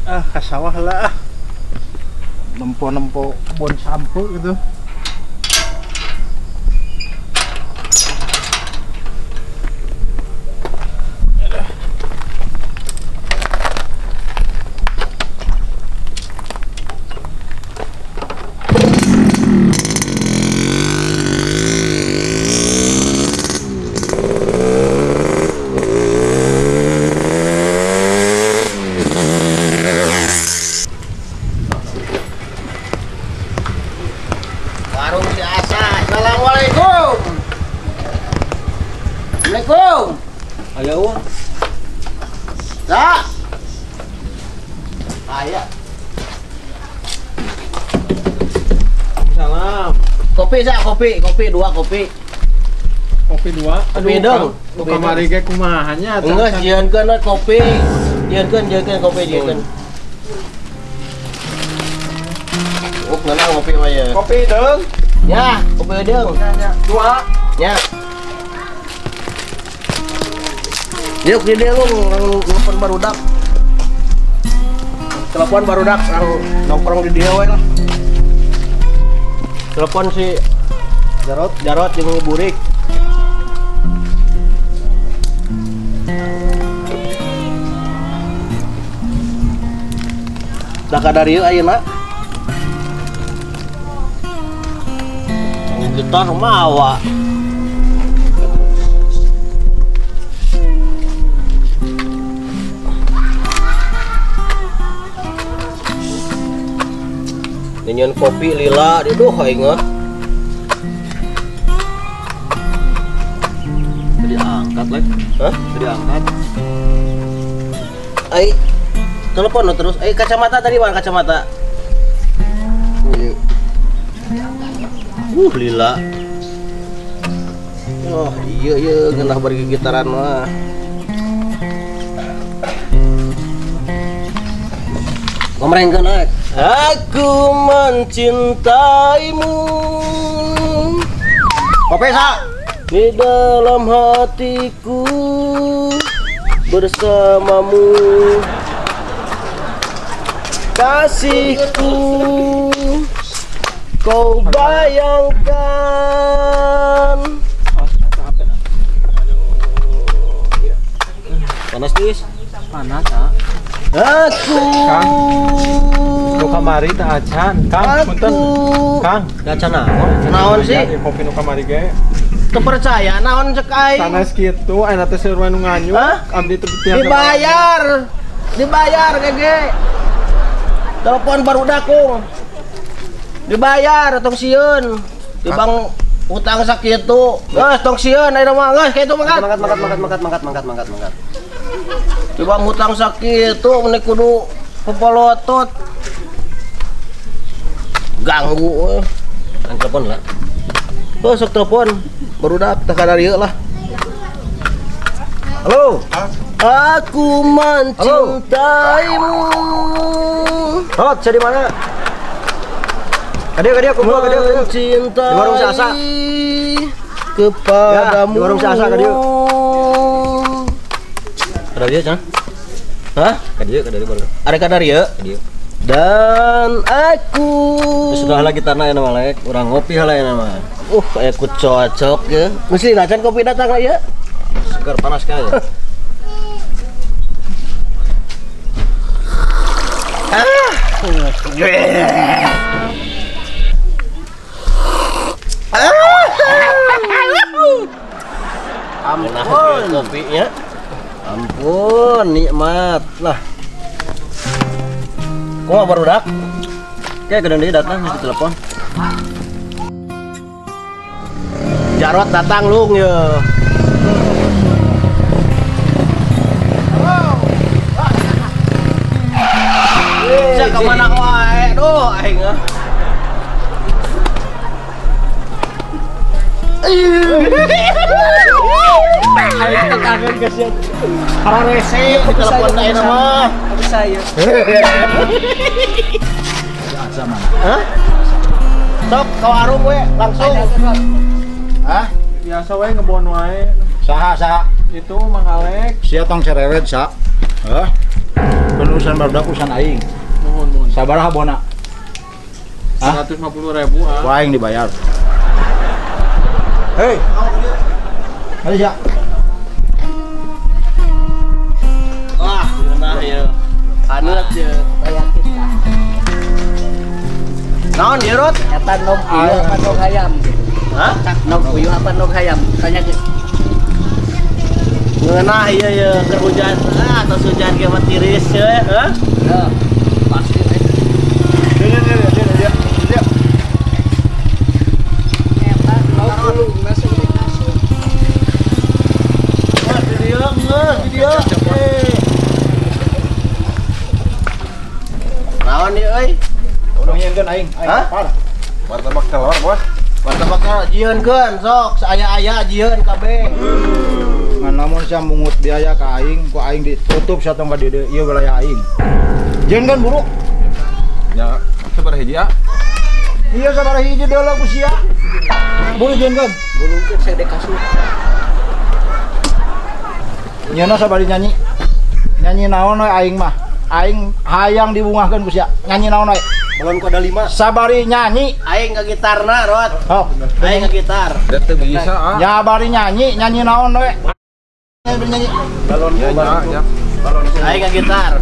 Ah, ke sawah lah. Nempo-nempo kebun sampo gitu. Warung si Asa. Assalamualaikum. Assalamualaikum. Aya eueuh. Sa. Aya. Salam. Kopi sa, kopi, kopi dua kopi. Kopi dua. Kopi dong. Nu kamari ge kumaha nya? Enggak, jieunkeun we kopi. Jieunkeun, jieunkeun kopi jieunkeun. Oh, ngeunah kopi mah ya. Kopi deung. Ya, kopi deung. Dua. Ya. Yuk di dia lu telepon barudak. Telepon barudak nongkrong di dia we lah. Telepon si Jarot, Jarot jeung Burik. Da kadarieu ayeuna. Gitar mawa. Nyian kopi lila di duh aing mah. Tadi angkat lek. Hah? Tadi angkat. Ai telepon lo terus. Ai kacamata tadi mana kacamata? Lila. Oh, iya iya ngeunah bari gitaran mah. Ngomrengkeun ek. Aku mencintaimu. Kopi sa. Di dalam hatiku bersamamu. Kasihku kau bayangkan. Panas tis? Panas ah. Aku Kang, nu kamari teh acan. Kang, punten. Kang, acan naon? Naon sih? Kopi nu kamari ge. Kepercaya naon cek aing? Sanes kitu, ayeuna teh seueur nu nganyuk. Abdi teh dibayar. Dibayar gege. Telepon barudak kung. Dibayar tong sieun. Di bank utang sakitu. Geus tong sieun ayeuna mah geus kitu mangkat. Mangkat mangkat mangkat mangkat mangkat mangkat mangkat mangkat. Di bank utang sakitu meni kudu pepolotot. Ganggu euy. Ang telepon lah. Oh, sok telepon. Barudak teh kadarieu lah. Halo. Aku mencintaimu. Rot, saya di mana? Kadieu kumpul kadieu. Mencintai di warung si Asa. Kepadamu. Ya, di warung si Asa kadieu. Kadieu cenah? Hah? Kadieu kadieu baru. Ada kadarieu? Kadieu. Dan aku sudah lagi tanah ya nama lek, urang ngopi heula ya nama. Aku cocok ya. Mesti acan kopi datang lah ya. Segar panas kali ya. Ampun kopinya. Ampun, nikmat lah. Kumaha barudak? Oke, gedang deui datang di telepon. Jarot datang lung ye. Bisa ke mana wae, duh aing ah. Aing tekangan geus ya. Hararese di telepon ayeuna mah. Saya. Hah? Sok ke warung we langsung. Hah? Biasa we ngebon wae. Saha saha? Itu Mang Alek. Sia tong cerewet sa. Hah? Ngan urusan barudak urusan aing. Nuhun nuhun. Sabaraha bona? 150.000 ah. Ku aing dibayar. Hei. Ayo ya. Wah, ngeunah ieu. Haneut ieu. Naon ieu, Rot? Eta nog puyuh apa nog hayam? Hah? Nog puyuh apa nog hayam? Tanya ke. Ngeunah ieu ieu keur hujan. Ah, tos hujan ge mah tiris ye, heuh? Heuh. Pasti we. Dia. Eta nog puyuh masuk di kasur. Wah, di dieu geus, di dieu. Naon ieu euy? Nyieunkeun aing, aing lapar. Martabak telur, Bos. Martabak telur jieunkeun sok, saaya-aya jieun kabeh. Ngan lamun sia mungut biaya ka aing, ku aing ditutup sia tong ka dieu ieu wilayah aing. Jieunkeun buru. Ya, sabaraha hiji ah? Iya sabaraha hiji deuleu ku sia. Buru jieunkeun. Gulungkeun sede kasur. Nyeuna sabari nyanyi. Nyanyi naon we aing mah? Aing hayang dibungahkeun ku sia. Nyanyi naon we? Balonku ada 5. Sabari nyanyi. Aing ke gitarna, Rot. Oh, aing ke gitar. Da teu bisa ah. Ya bari nyanyi, nyanyi naon we? Nyanyi. Balonku, balonku. Balonku. Aing ke gitar.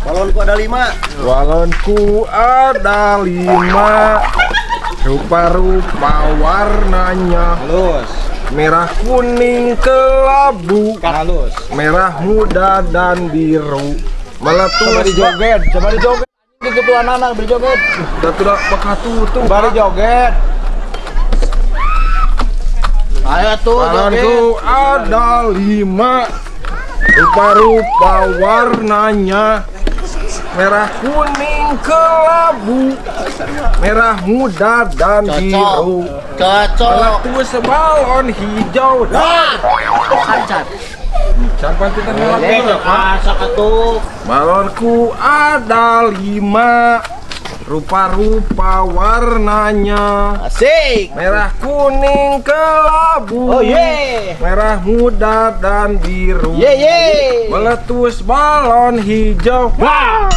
Balonku ada 5. Balonku ada 5. Rupa-rupa warnanya. Halus. Merah, kuning, kelabu. Halus. Merah muda dan biru. Meletus. Sabari joget, sabari joget. Ketuan anak beri joget. Udah tidak bakal tutup. Bari joget. Ayo tuh joget. Balonku ada 5. Rupa-rupa warnanya. Merah, kuning, kelabu. Merah muda dan biru. Cocok. Meletus balon hijau. Wah. Acan. Balonku ada 5. Rupa-rupa warnanya. Asik. Merah, kuning, kelabu. Oh ye. Merah muda dan biru. Ye ye. Meletus balon hijau. Wah.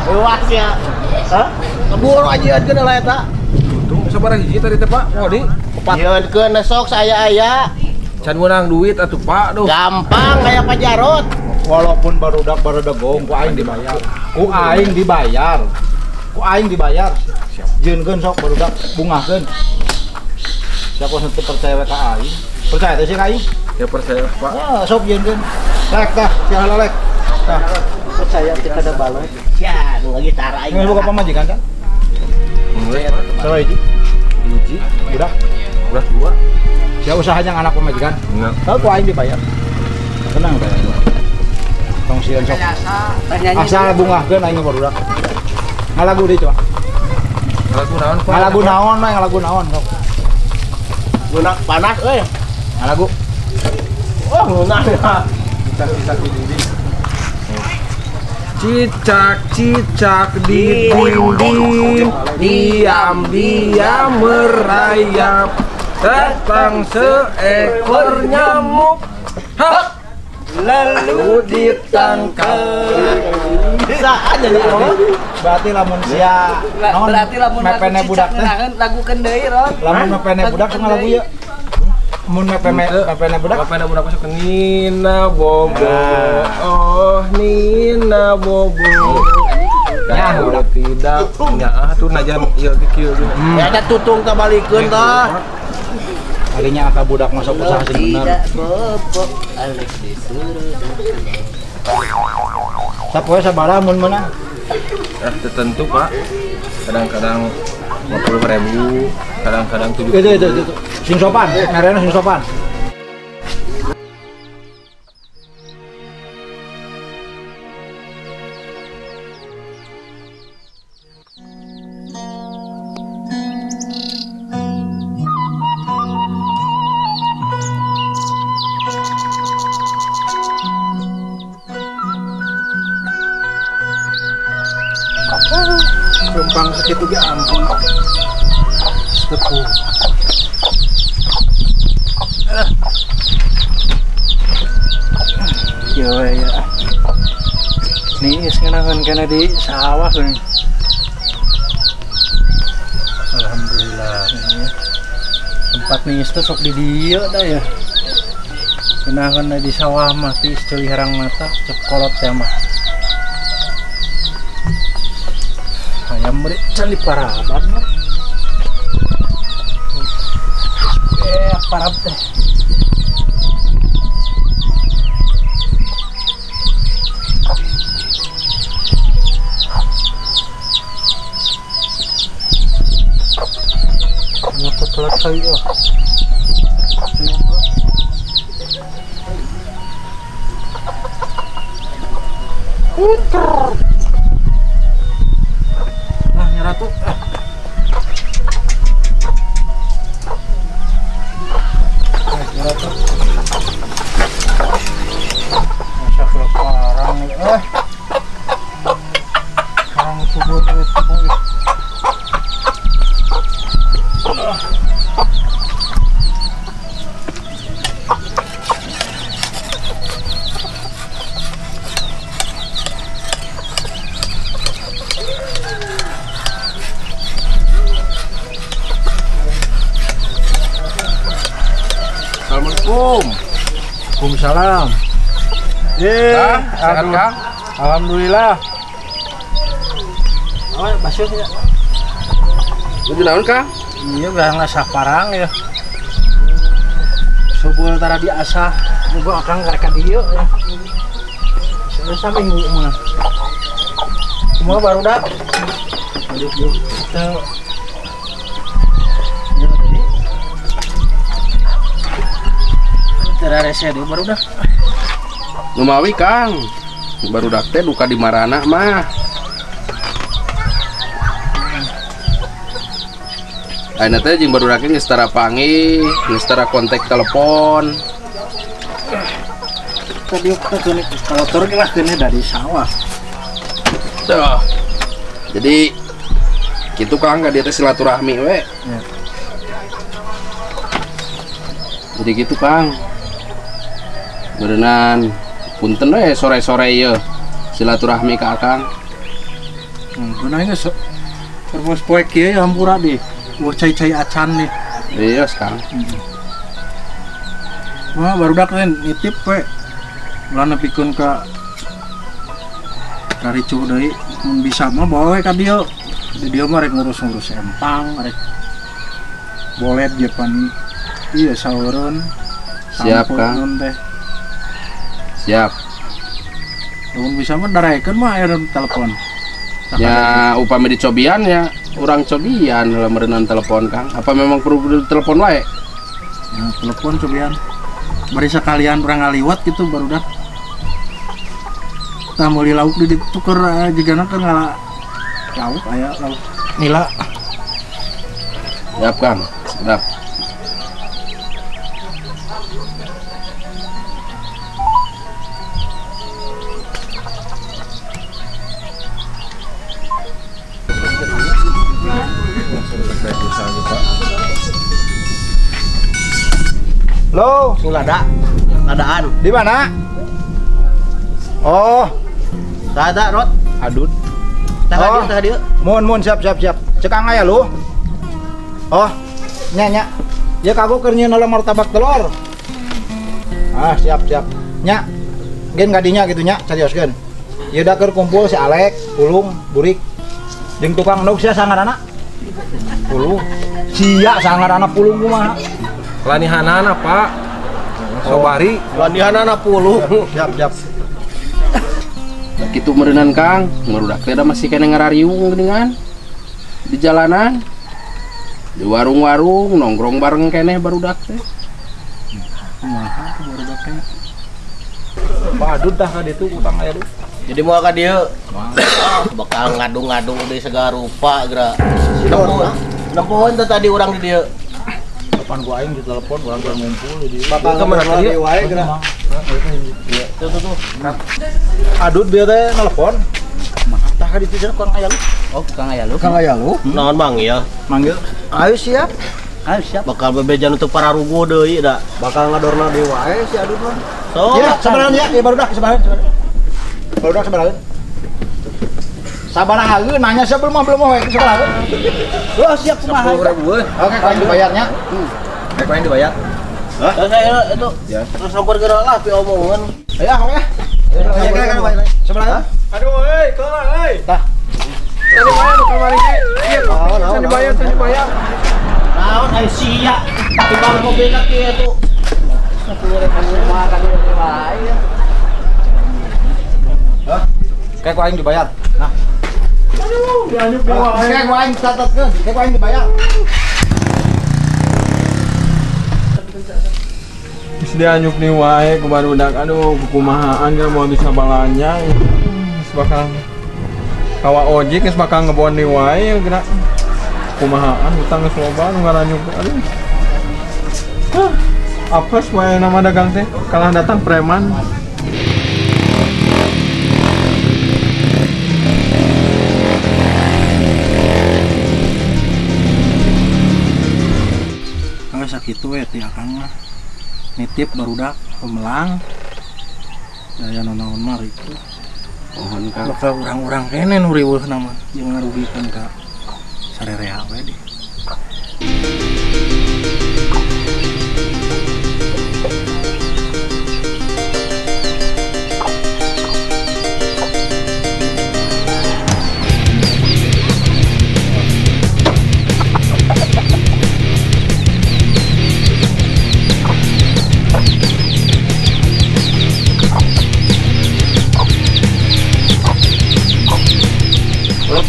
Luas ya. Hah? Keburu aja keun lah eta. Untung sabaraha hiji tadi teh, Pak? Mau di Jieunkeun sok saya-aya. Can menang duit atuh Pak duh. Gampang kayak Pak Jarot. Walaupun barudak barodegong ku aing dibayar. Ku aing dibayar. Ku aing dibayar. Jieunkeun sok barudak bungahkeun. Siapa teu percaya ka aing? Percaya teh sih ka aing? Ya percaya Pak. Ah, sok jieunkeun. Lek tah, sia lek. Tah. Percaya teh kada balon. Sia, nu gitar aing. Geus boga pamajikan kan? Salah hiji. Hiji, budak. Budak 2. Sia usahanya anak pemajikan. Tahu ku aing dibayar. Tenang bayar. Tong sieun sok. Asal bungahkeun aing barudak. Ngalagu deui coba. Ngalagu naon, Pak? Ngalagu naon mah, ngalagu naon sok. Lunak panas euy. Ngalagu. Oh, lunak ya. Cicak-cicak di dinding. Cicak-cicak di dinding, diam-diam merayap. Datang seekor nyamuk, hap, lalu ditangkap. Bisa aja nih. Berarti lamun sia, berarti lamun mepene budak teh lagukeun deui, Rot. Lamun mepene budak sok ngalagu ieu. Mun mepene budak, mepene budak sok Nina Bobo. Oh, Nina Bobo. Ya, udah tidak. Ya, tuh najan ieu kieu. Ya ada tutung kabalikeun tah. Kalinya angka budak masuk usaha sing bener. Tidak bobo, Alex disuruh. Sapoe sabaraha mun meunang? Tertentu, Pak. Kadang-kadang 50.000, kadang-kadang 70. Itu. Sing sopan, merena sing sopan. Rempang sakit juga ampun. Sepuh. Kieu we ya. Niis ngeunaheun kana di sawah geuning. Alhamdulillah. Tempat niis teh sok di dieu dah ya. Ngeunaheun di sawah mah tiis ceuli herang mata cek kolot teh mah. Ayam beri can diparaban mah. Parab teh. Kenapa telat kali oh? Puter. Nah, nyeratu. Nyeratu. Masa parang eh. Parang subur itu. Assalamualaikum. Waalaikumsalam. Ye, sehat Kang? Alhamdulillah. Oh, basuh ya. Lu naon Kang? Iya, gak ngasah parang ya. Subur tara diasah, muga akang karek ka dieu ya. Sampai minggu mah. Semua barudak. Teu. Terarese deui barudak. Lumawi Kang. Barudak teh duka di marana mah. Ayeuna teh jeung barudak geus tara panggih, geus tara kontak telepon. Tadi keun kalau tur lah keun dari sawah. Tuh. Jadi kitu Kang ka dieu teh silaturahmi we. Ya. Jadi gitu Kang. Berenang punten we sore-sore ieu silaturahmi ka Akang. Beunang geus terus poe kieu hampura di. Wah cai-cai acan nih. Iya Kang. Wah barudak teh nitip we. Ulah nepikeun ka ricuh deui mun bisa mah bawa we ka dieu. Di dieu mah rek ngurus-ngurus empang, rek bolet je pan iya saureun. Siap Kang. Teh. Siap. Mun bisa mah daraekeun mah aya telepon. Ya upami dicobian ya urang cobian dalam merenang telepon Kang. Apa memang perlu telepon wae? Ya, telepon cobian. Bari sekalian urang ngaliwat gitu barudak. Tah meuli lauk di tuker jigana keur ngala lauk aya lauk nila. Siap Kang, sedap. Lo, sing lada, ladaan. Di mana? Oh, lada rot. Adut. Tah dieu, tah dieu. Mun siap siap siap. Cekang aya lu. Oh, nya nya. Ya kago keur nyieun martabak telur. Ah, siap siap. Nya. Gen kadinya gitu nya, carioskeun. Ieu da keur kumpul si Alek, Pulung, Burik. Jeung tukang endog sia sangarana. Pulung. Sia sangarana Pulung kumaha? Lanihanana Pak. Sobari. Lanihanana Pulung. Siap siap. Nah, kitu meureunan Kang, barudak teh da masih keneh ngarariung geuningan. Di jalanan. Di warung-warung nongkrong bareng keneh barudak teh. Kumaha tuh barudak teh? Pak Adut dah ka ditu utang aya du. Jadi moal ka dieu. Bakal ngadung-ngadung deui segala rupa geura. Nempohon teh tadi urang di dieu. Kapan gua aing ditelepon urang keur ngumpul di dieu. Bakal ka mana dieu wae geura. Iya, tuh tuh tuh. Adut bieu teh nelpon. Kumaha tah ka ditu cenah Kang Aya lu. Oh, Kang Aya lu. Kang Aya lu? Naon manggil? Manggil. Ayo siap. Ah, siap. Bakal bebejan untuk para rugo deui da. Bakal ngadorna deui wae si Adun mah. So, ya, sabaraha ya, ya barudak sabaraha. Barudak sabaraha. Sabaraha nanya siapa belum mau sabaraha. Oh, siap kumaha. 10.000 euy. Oke, kau yang dibayarnya. Oke, kau yang dibayar. Hah? Saya itu. Ya. Terus sampur geura lah pi omongan. Ayo, oke. Ayo, sabaraha. Aduh euy, kelar euy. Tah. Tadi bayar nu kamari ge. Ieu Naon, dibayar, tadi dibayar. Naon ai sia. Timbang kopi na kieu tuh. 10.000 mah kan wae. Hah? Kayak ku aing dibayar. Nah. Aduh, dianyuk deui wae. Kayak ku aing catatkeun, kayak ku aing dibayar. Geus dianyuk nih wae ku barudak. Aduh, kukumahaan geus moal bisa balanya. Geus bakal kawa ojek geus bakal ngebon deui wae geura. Kumahaan hutang geus loba nu ngaranyuk. Aduh. Hah, apes wae nama dagang teh kalah datang preman. Kang sakitu we ti akang mah. Nitip barudak pemelang. Daya naon mah itu. Mohon Kang. Bakal urang-urang kene nu riweuhna mah jeung ngarugikeun ka sarerea we deh.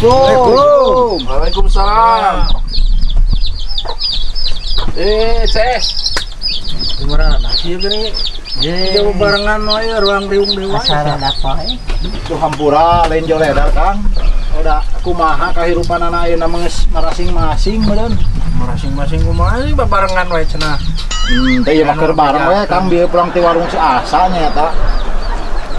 Assalamualaikum. Waalaikumsalam. Ces. Kumaha nasi geuning? Jauh barengan wae ruang riung deui wae. Acara apa eh? Tuh hampura lain joledar Kang. Udah kumaha kahirupanana ayeuna mah geus marasing-masing meureun. Masing-masing kumaha sih babarengan wae cenah. Teh ieu mah keur bareng we Kang bieu pulang ti warung si Asa nya eta.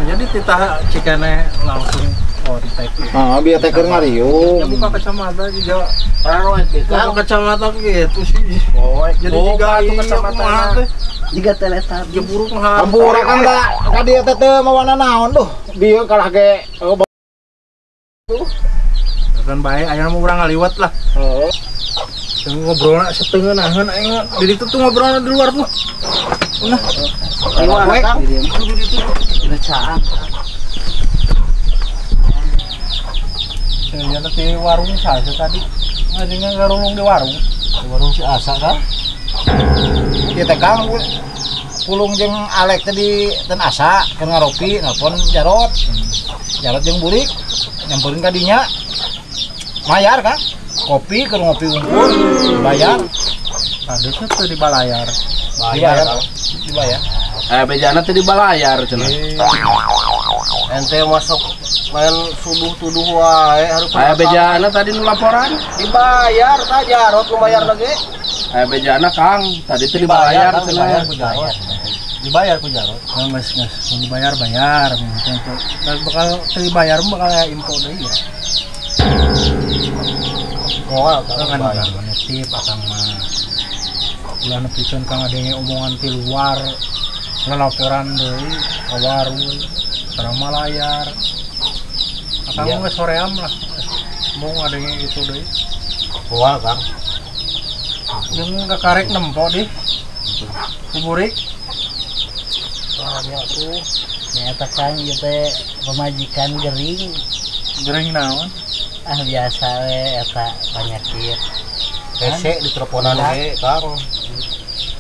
Jadi titah cikene langsung oh di tag. Heeh, bieu teh keur ngariung. Ya buka kacamata juga. Parah we Kang kacamata gitu sih. Poek. Jadi jika atuh kacamata teh Jiga teletabis. jeburu mah. Hampura Kang da ka dieu teh teu mawana naon duh. Bieu kalah ge Kan bae aya mah urang ngaliwat lah. Heeh. Yang ngobrolna setengeunaheun aing di ditu tuh ngobrolna di luar tuh. Nah, Luar Kang. Dina caang. Saya di warung saja tadi. Ngajengnya ngarulung di warung. Di warung si Asa kan? Ieu teh Kang pulung jeung Alek teh di ten Asa keur ngaropi nelpon Jarot. Jarot jeung Burik nyamperin ka dinya. Mayar Kang. Kopi keur ngopi unggul dibayar. Padahal tuh di balayar. Dibayar. Dibayar. Bejana teh di balayar cenah. Ente masuk main suduh-tuduh wae harus Aya bejana tadi nu laporan. Dibayar ta Jarot nu bayar lagi. Aya bejana Kang, tadi teh dibayar cenah. Dibayar ku Jarot. Dibayar ku Jarot. Nah, geus geus mun dibayar bayar mun teu bakal teu dibayar bakal aya info deui ya. Moal Kang kan kan nitip akang mah. Ulah nepikeun kang ngadenge omongan ti luar. Laporan deui ka warung, sareng malayar. Akang Iya. geus soream lah. Mau ngadenge itu deui. Moal Kang. Jeung kakarek nempo dih. Kuburik. Soalnya tuh Nya eta Kang ieu teh pamajikan gering. Gering naon? Ah biasa we eta penyakit. hese di teleponan ge Kang.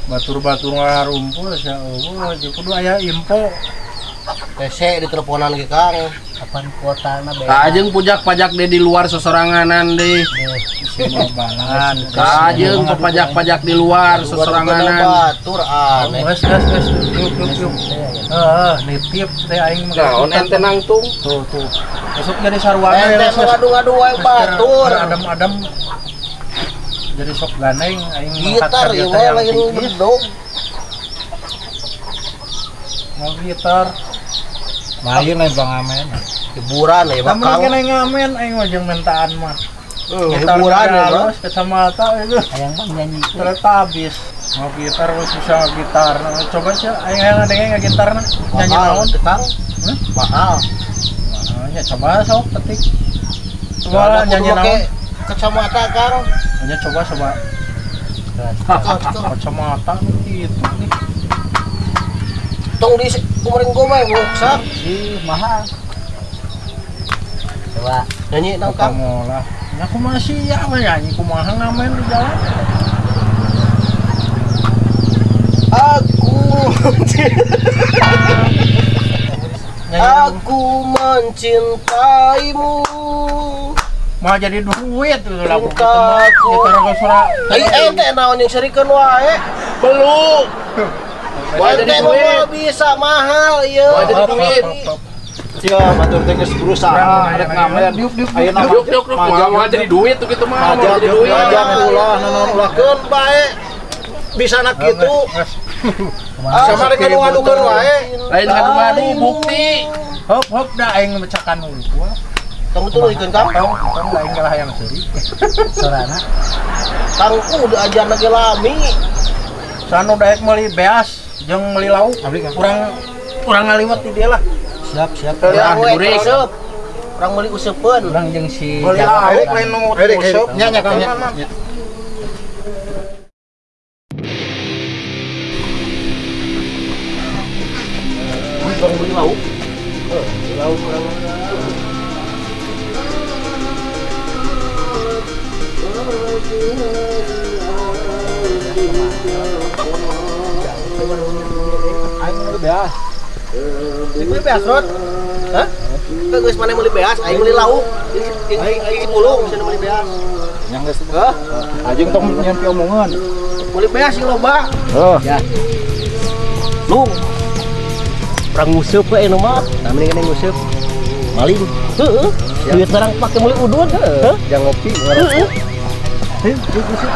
Batur-batur ngarumpul sia eueuh kudu aya info. Hese di teleponan ge Kang. Kapan kuotana beak. Kajeng pujak-pajak deh di luar sosoranganan deh. Semua balan. Kajeng pepajak-pajak di luar sosoranganan. Batur aneh. Geus geus geus yuk yuk yuk. Heeh, nitip teh aing mah. Naon ente nangtung? Tuh tuh. Besok jadi sarwana Ente mah ngadu-ngadu wae batur. Adem-adem. Jadi sok gandeng aing Gitar ieu mah lain bedog. Mau gitar. Lain lain pangamen. Hiburan ya Lamun bakal. kena ngamen aing mah jeung mentaan mah. Hiburan ya, halus kacamata itu. Hayang mah nyanyi. Ternyata habis. Mau gitar bisa gitar. Coba sih aing hayang ngadenge gitarna. Nyanyi naon? Kang? Mahal. Mahalnya coba sok petik. Coba nyanyi naon? Kacamata, Kang. Nyanyi coba coba. Kacamata gitu nih. Tong di kemarin gua mah rusak. Ih, mahal. Coba nyanyi nang Kang. Lah. Ya aku masih ya nyanyi kumaha ngamen di jalan. Aku mencintaimu. Mau jadi duit tuh lagu gitu mah. Gitar suara. Ente naon yang serikeun wae. Belum. Mau jadi duit bisa mahal ieu. Mau jadi duit. Sia batur teh geus berusaha rek ngamen. Ayeuna mau jadi duit tuh gitu mah. Mau jadi duit. Ulah naon ulahkeun bae. Bisa nak gitu. Sama rek ngadu-ngadukeun wae. Lain ngadu-ngadu bukti. Hop hop da aing mecakan hulu. Tong tuluykeun Kang. Tong tong aing kalah hayang seuri. Sorana. Kang udah ajarna ge lami. Sanu daek meuli beas jeung meuli lauk. Urang urang ngaliwat di dia lah. Siap siap. Urang urang meuli useupeun. Urang jeung si meuli lauk lain nu useup nya nya Kang nya. Urang meuli lauk. Lauk urang. Aing meuli beas. Meuli beas, Rod? Hah? Geus maneh meuli beas, aing meuli lauk. Aing mulung bisa meuli beas. Yang geus. Hah? Ajeng tong nyeun piomongan. Meuli beas sing loba. Heuh. Ya. Lung. Urang nguseup we anu mah. Nah mending kene nguseup. Maling. Heeh. Duit barang pake meuli udud. Heeh. Jangan ngopi, heeh. Heuh, nguseup.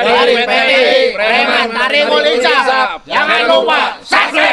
Dari PTI, Preman Tarimul Insaf. Jangan lupa subscribe.